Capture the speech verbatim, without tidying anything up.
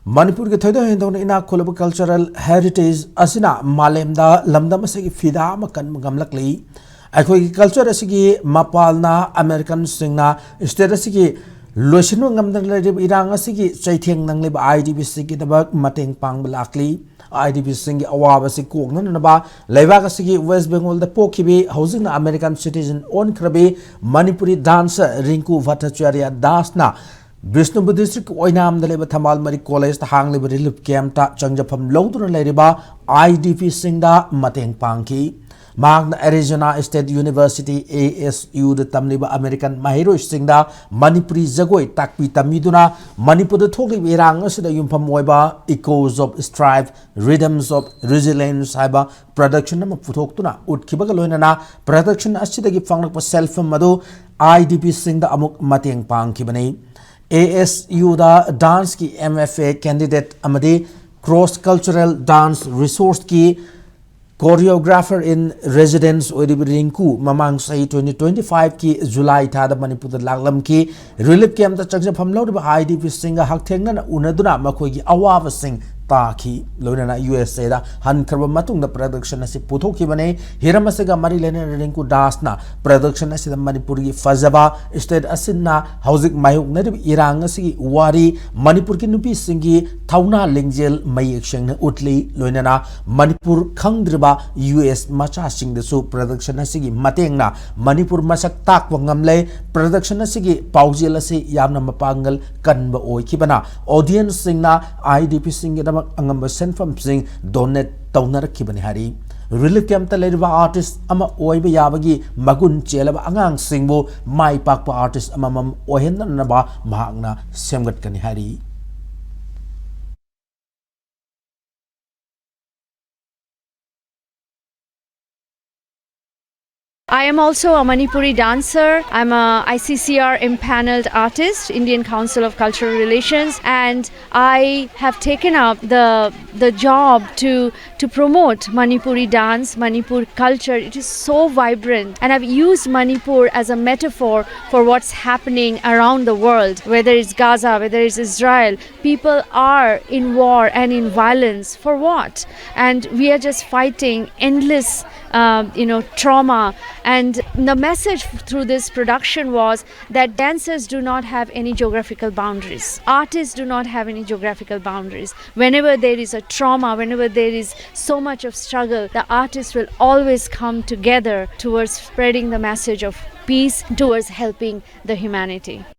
ꯃꯅꯤꯄꯨꯔꯒꯤ ꯊꯣꯏꯗꯣꯛ ꯍꯦꯟꯗꯣꯛꯅ ꯏꯅꯥꯛ ꯈꯨꯜꯂꯕ cultural heritage ꯑꯁꯤꯅ ꯃꯥꯂꯦꯝꯗ ꯂꯝꯗꯝ ꯑꯁꯤꯒꯤ ꯐꯤꯗꯥ ꯑꯃ ꯀꯟꯕ ꯉꯝꯂꯛꯂꯤ꯫ ꯑꯩꯈꯣꯏꯒꯤ culture ꯑꯁꯤꯒꯤ ꯃꯄꯥꯜꯅ Americanꯁꯤꯡꯅ state ꯑꯁꯤꯒꯤ ꯂꯣꯏꯁꯤꯟꯕ ꯉꯝꯗꯅ ꯂꯩꯔꯤꯕ ꯏꯔꯥꯡ ꯑꯁꯤꯒꯤ ꯆꯩꯊꯦꯡ ꯅꯪꯂꯤꯕ IDPꯁꯤꯡꯒꯤꯗꯃꯛ ꯃꯇꯦꯡ ꯄꯥꯡꯕ ꯂꯥꯛꯂꯤ꯫ IDPꯁꯤꯡꯒꯤ ꯑꯋꯥꯕꯁꯤ ꯀꯣꯛꯅꯅꯕ ꯂꯩꯕꯥꯛ ꯑꯁꯤꯒꯤ West Bengalꯗ ꯄꯣꯛꯈꯤꯕꯤ, ꯍꯧꯖꯤꯛꯅ American citizen ꯑꯣꯟꯈ꯭ꯔꯕꯤ Manipuri dancer ꯔꯤꯡꯀꯨ ꯚꯠꯇꯥꯆꯥꯔꯌ ꯗꯥꯁꯅ Bishnupur district ꯑꯣꯏꯅꯥꯝꯗ ꯂꯩꯕ ꯊꯝꯕꯥꯜ ꯃꯔꯤ collegeꯇ ꯍꯥꯡꯂꯤꯕ relief campꯇ ꯆꯪꯖꯐꯝ ꯂꯧꯗꯨꯅ ꯂꯩꯔꯤꯕ IDPꯁꯤꯡꯗ ꯃꯇꯦꯡ ꯄꯥꯡꯈꯤ꯫ ꯃꯍꯥꯛꯅ Arizona State University, ASUꯗ ꯇꯝꯂꯤꯕ American ꯃꯍꯩꯔꯣꯏꯁꯤꯡꯗ ꯃꯅꯤꯄꯨꯔꯤ ꯖꯒꯣꯏ ꯇꯥꯛꯄꯤ ꯇꯝꯕꯤꯗꯨꯅ ꯃꯅꯤꯄꯨꯔꯗ ꯊꯣꯛꯂꯤꯕ ꯏꯔꯥꯡ ꯑꯁꯤꯗ ꯌꯨꯝꯐꯝ ꯑꯣꯏꯕ Echoes of Strife, Rhythms of Resilience ꯍꯥꯏꯕ production ꯑꯃ ꯄꯨꯊꯣꯛꯇꯨꯅ ꯎꯠꯈꯤꯕꯒ ꯂꯣꯏꯅꯅ production ꯑꯁꯤꯗꯒꯤ ꯐꯪꯂꯛꯄ ꯁꯦꯜꯐꯝ ꯑꯗꯨ IDPꯁꯤꯡꯗ ꯑꯃꯨꯛ ꯃꯇꯦꯡ ꯄꯥꯡꯈꯤꯕꯅꯤ꯫ ASUꯗ danceꯀꯤ MFA candidate ꯑꯃꯗꯤ Cross Cultural Dance Resourceꯀꯤ Choreographer in Residence ꯑꯣꯏꯔꯤꯕ ꯔꯤꯡꯀꯨ ꯃꯃꯥꯡ ꯆꯍꯤ twenty twenty fiveꯀꯤ July ꯊꯥꯗ ꯃꯅꯤꯄꯨꯔꯗ ꯂꯥꯛꯂꯝꯈꯤ꯫ Relief campꯇ ꯆꯪꯖꯐꯝ ꯂꯧꯔꯤꯕ IDPꯁꯤꯡꯒ ꯍꯛꯊꯦꯡꯅꯅ ꯎꯅꯗꯨꯅ ꯃꯈꯣꯏꯒꯤ ꯑꯋꯥꯕꯁꯤꯡ ꯇꯥꯈꯤ꯫ ꯂꯣꯏꯅꯅ USAꯗ ꯍꯟꯈ꯭ꯔꯕ ꯃꯇꯨꯡꯗ production ꯑꯁꯤ ꯄꯨꯊꯣꯛꯈꯤꯕꯅꯤ꯫ ꯍꯤꯔꯝ ꯑꯁꯤꯒ ꯃꯔꯤ ꯂꯩꯅꯅ ꯔꯤꯡꯀꯨ ꯗꯥꯁꯅ production ꯑꯁꯤꯗ ꯃꯅꯤꯄꯨꯔꯒꯤ ꯐꯖꯕ, state ꯑꯁꯤꯅ ꯍꯧꯖꯤꯛ ꯃꯥꯌꯣꯛꯅꯔꯤꯕ ꯏꯔꯥꯡ ꯑꯁꯤꯒꯤ ꯋꯥꯔꯤ, ꯃꯅꯤꯄꯨꯔꯒꯤ ꯅꯨꯄꯤꯁꯤꯡꯒꯤ ꯊꯧꯅꯥ ꯂꯤꯡꯖꯦꯜ ꯃꯌꯦꯛ ꯁꯦꯡꯅ ꯎꯠꯂꯤ꯫ ꯂꯣꯏꯅꯅ ꯃꯅꯤꯄꯨꯔ ꯈꯪꯗ꯭ꯔꯤꯕ US ꯃꯆꯥꯁꯤꯡꯗꯁꯨ production ꯑꯁꯤꯒꯤ ꯃꯇꯦꯡꯅ ꯃꯅꯤꯄꯨꯔ ꯃꯁꯛ ꯇꯥꯛꯄ ꯉꯝꯂꯦ꯫ Production ꯑꯁꯤꯒꯤ ꯄꯥꯎꯖꯦꯜ ꯑꯁꯤ ꯌꯥꯝꯅ ꯃꯄꯥꯡꯒꯜ ꯀꯟꯕ ꯑꯣꯏꯈꯤꯕꯅ audienceꯁꯤꯡꯅ IDPꯁꯤꯡꯒꯤꯗꯃꯛ ꯑꯉꯝꯕ ꯁꯦꯟꯐꯝꯁꯤꯡ donate ꯇꯧꯅꯔꯛꯈꯤꯕꯅꯤ ꯍꯥꯏꯔꯤ꯫ Relief campꯇ ꯂꯩꯔꯤꯕ artist ꯑꯃ ꯑꯣꯏꯕ ꯌꯥꯕꯒꯤ ꯃꯒꯨꯟ ꯆꯦꯜꯂꯕ ꯑꯉꯥꯡꯁꯤꯡꯕꯨ ꯃꯥꯏ ꯄꯥꯛꯄ artist ꯑꯃꯃꯝ ꯑꯣꯏꯍꯟꯅꯅꯕ ꯃꯍꯥꯛꯅ ꯁꯦꯝꯒꯠꯀꯅꯤ ꯍꯥꯏꯔꯤ꯫ I am also a Manipuri dancer. I'm a ICCR empaneled artist, Indian Council of Cultural Relations, and I have taken up the the job to to promote Manipuri dance, Manipur culture. It is so vibrant. And I've used Manipur as a metaphor for what's happening around the world, whether it's Gaza, whether it's Israel. People are in war and in violence. For what? And we are just fighting endless, um, you know, trauma. And the message through this production was that dancers do not have any geographical boundaries. Artists do not have any geographical boundaries. Whenever there is a trauma, whenever there is so much of struggle, the artists will always come together towards spreading the message of peace, towards helping the humanity.